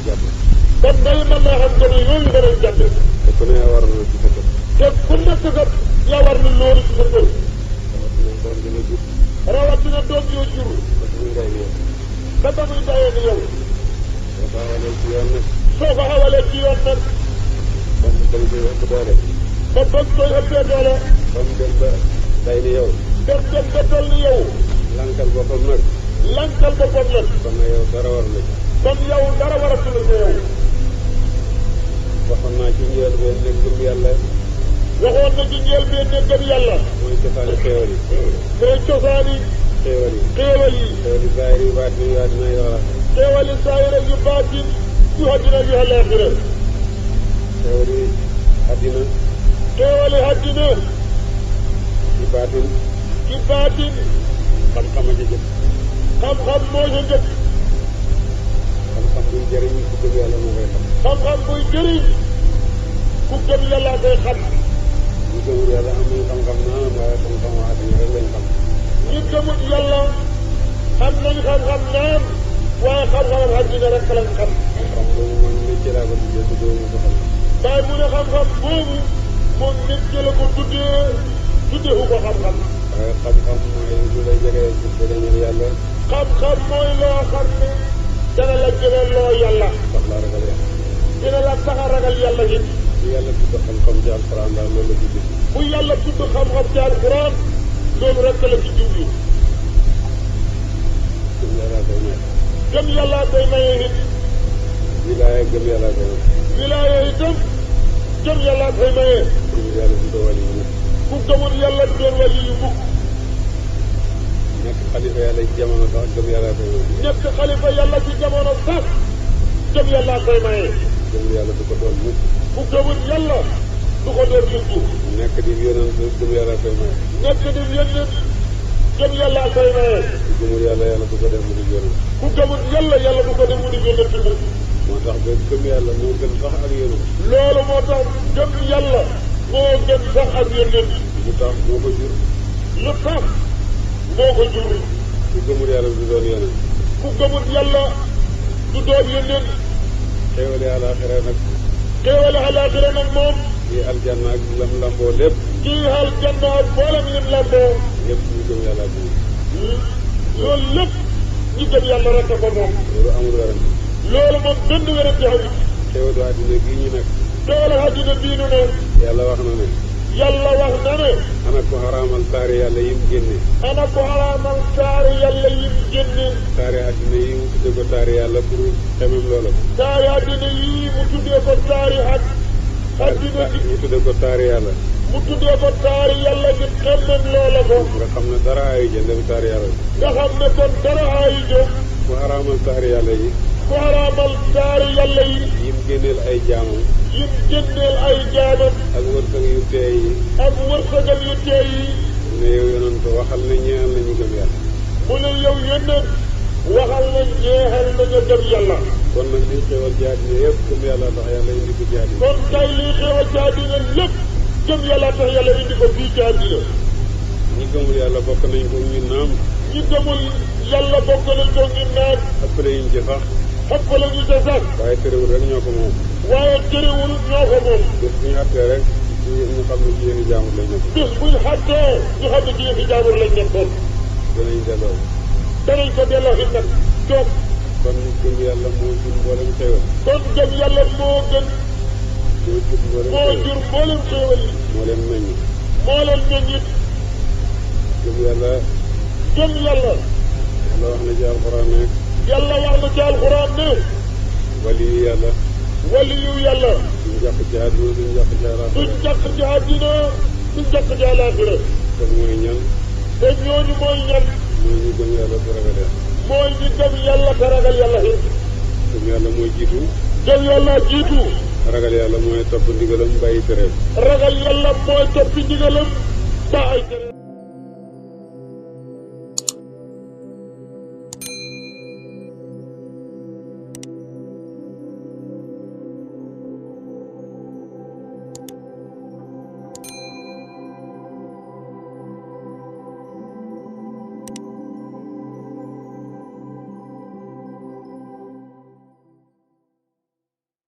jàpp. kon day mën naa xam gone yooyu danañ jàpp. te ku ne war na ci sa kër. te ku nekk kat yaa war na loolu ci sa kër. rawatina doom dina jur. rawatina doom yoo jur. ba muy day yow. ba ba muy dayoo ni yow. soo ko xawalee ci yoon nag. soo ko xawalee ci yoon nag. ba mu dem koy ëpp doole. ba bëgg koy ëppee doole. ba mu dem ba day ni yow. dem ba toll ni yow. lankal boppam nag. lankal boppam nag. kon nag yow dara war na ci. kon yow dara war a tudd ko yow. waxoon naa ci njëlbeen ne gëm yàlla. waxoon na ci njëlbeen ne gëm yàlla. mooy cosaani xéewal yi. mooy cosaani. xéewal yi. xéewal yi. xéewal yi zaahir yi baatin yi àddina yi wala. xéewal yi zaahir yu baatin yu àddina yu àllaaxira. xéewal yi àddina. xéewal yi àddina. ci baatin. ci baatin. xam-xam a ci jëf. xam-xam moo ca jëf. xam-xam buy jëriñ ku gëm yàlla moo koy xam. xam-xam buy jëriñ ku gëm yàlla koy xam. ñu gëmul yàlla amuñu xam-xam naa waaye xam-xamu àddina rek lañ xam. ñi gëmul yàlla am nañ xam-xam naan waaye xam-xamam àddina rek lañ xam. xam boobu man métier laa ko tuddee tuddee mu ko xam. waaye mu ne xam-xam boobu moom métier la ko tuddee wu ko xam-xam. waaye xam-xam mooy lu lay jegee ci jëriñal yàlla. xam-xam mooy loo xam ne dana la gënal loo yàlla. sax laa ragal yàlla. dina la tax a ragal yàlla it. bu yàlla tudd xam-xam ci alxuraan daal loolu la tudd. bu yàlla tudd xam-xam ci alxuraan loolu rek la ci jublu. gëm yàlla koy may. gëm yàlla koy maye it. wilaaya gëm yàlla koy may. wilaaya itam gëm yàlla koy maye. gëm yàlla du doon wàllu yu ku gëmul yàlla doon wali yu mukk. nekk xalifa yàlla ci jamono sax gëm yàlla koy may. nekk xalifa yàlla ci jamono sax gëm yàlla koy maye. gëm yàlla du ko doon mukk. ku gëmul yàlla du ko doon mukk. nekk di yonent gëm yàlla koy may. nekk di yónnent gëm yàlla koy maye. ku gëmul yàlla yàlla du ko def mu di yonent. ku gëmul yàlla yàlla du ko def mu di yónnent mukk. moo tax ba gëm yàlla moo gën sax ak yonent. loolu moo tax gëm yàlla moo gën sax ak yónnent. lu tax moo ko jur. lu tax moo ko jur. ku gëmul yàlla du doon yonent. ku gëmul yàlla du doon yónnent. xéewale àlaaxira nag. xéewale àlaaxira nag moom. kii aljanna ak lam lamboo lépp. kii aljanna ak mboolem yim lamboo. lépp ñu gëm yàlla ak moom. loolu lépp ñi gëm yàlla rek a ko moom. loolu amul werante. loolu moom benn werante amul. xéewalu àddina gii ñu nekk. xéewale àddina bii nu ne. yàlla wax na ne. yàlla wax na ne. ana ko xaraamal taari yàlla yim génne. ana ko xaraamal taari yàlla yim génne. taari àddina yi mu tudde ko taari yàlla pour xemem loola. taari àddina yii mu tuddee ko taari àddina bi. mu tudde ko taari yàlla. mu tuddee ko taari yàlla gi xemmem loola ko. nga xam ne dara ayu jënd bi taari yàlla. nga xam ne kon dara ayu jóg. ku xaraamal taari yàlla yi. ku xaraamal taari yàlla yi. yim génneel ay jaamam. yim génneel ay jaamam. ak wërsëg yu teey yi. ak wërsëgal yu teey yi. mu ne yow yonent waxal ne ñeexal na ñu gëm yàlla. mu ne yow yónnent waxal na ñeexal na ñu gëm yàlla. kon nag liy xewal ci àddina yëpp gëm yàlla tax yàlla indi ko ci àddina. kon kay liy xewal ci àddina lépp gëm yàlla tax yàlla indi ko fii ci àddina. ñi gëmul yàlla bokk nañ ko ñu naam. ñi gëmul yàlla bokk nañ ko ñu naan. ëppale yuñ ci sax. ëppale ñu ca sax. waaye terewul rek ñoo ko moom. waaye terewul ñoo ko moom. bés bu ñu àttee rek ñu xam ne ci yéen i jaamur lañ nekk. bis buñ xàttee ñu xam ne ci yëfi jaamur lañ nekkoon. danañ delloo. danañ ko delloo it nag toog. kon gëm yàlla moo jur mboolem xewal. kon gëm yàlla moo gën. moo jur mboolem moo xewal. jur mboolem xéewal yi. moo leen meññ. moo leen meññ it. gëm yàlla. gëm yàlla. yàlla wax na ci alxuraan ne. yàlla wax na ci alxuraan ne. wali yu yàlla. wali yu yàlla. duñ jàpp ci àdduna duñ jàpp ci àllaaxira. duñ jàkk ci àddina duñ jàkk ci àllaaxira. kon mooy ñan. te ñooñu mooy ñan. mooy ñu gëm yàlla te ragal yàlla. mooy ñi gëm yàlla te ragal yàlla it. gëm yàlla mooy jiitu. gëm yàlla jiitu. ragal yàlla mooy topp ndigalam bàyyi tereem. ragal yàlla mooy toppi ndigalam ba ay tere.